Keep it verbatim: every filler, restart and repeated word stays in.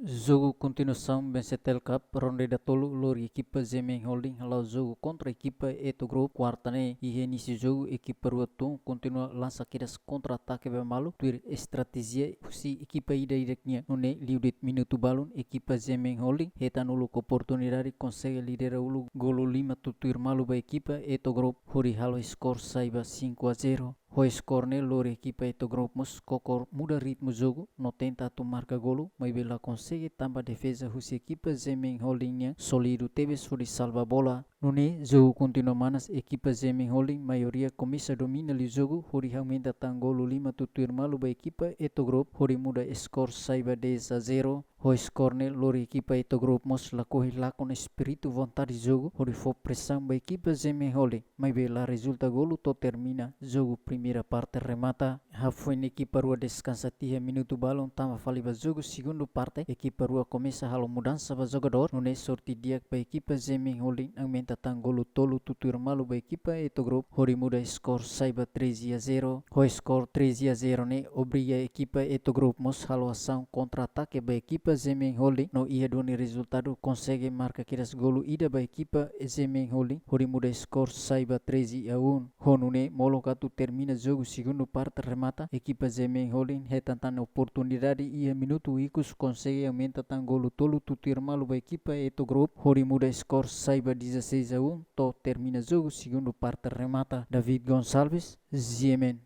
Jogu kontinuasaun B C T L Cup, ronda datolu, lori ekipa Zemen Holding hala'o jogu kontra ekipa Eto Group. Kuarta ne'e, iha inísiu jogu ekipa rua tun kontinua lansa kedas kontra-atake ba malu, tuir estratéjia husi ekipa ida-idak nian. Nune'e liu de'it minutu balun, ekipa Zemen Holding hetan uluk oportunidade, konsege lidera uluk golu lima tutuir malu ba ekipa Eto Group, hodi halo skor sai ba cinco a zero. Ho skor ne'e lori ekipa Eto Group mós koko muda ritmu jogu no tenta atu marka golu, maibé la konsege tanba defeza husi ekipa Zemen Holding nian sólidu tebes hodi salva bola. Nune'e jogu kontinua manas, ekipa Zemen Holding maioria komesa domina liu jogu hodi aumenta tan golu lima tutuir malu ba ekipa Eto Group hodi muda skor sai ba dez a zero. Ho skor ne'e lori ekipa Eto Group mós lakohi lakon espíritu vontade jogu hodi fó presaun ba ekipa Zemen Holding, maibé la rezulta golu to'o termina jogu primeira parte remata. Hafoin ekipa rua deskansa tiha minutu balun, tama fali ba jogu segundu parte, ekipa rua komesa halo mudansa ba jogadór, nune'e sorte di'ak ba ekipa Zemen Holding aumenta tan golu tolu tutuir malu ba ekipa Eto Group hodi muda skor sai ba treze a zero. Ho skor treze a zero ne'e obriga ekipa Eto Group mós halo asaun kontra-atake ba ekipa Zemen Holding no iha duni rezultadu konsege marka kedas golu ida ba ekipa Zemen Holding hodi muda skor sai ba treze a um. Ho nune'e molok atu termina jogu segundu parte remata, ekipa Zemen Holding hetan tan oportunidade iha minutu ikus konsege aumenta tan golu tolu tutuir malu ba ekipa Eto Group hodi muda skor sai ba dezasseis a um to'o termina jogu segundu parte remata. David Gonçalves, G M N.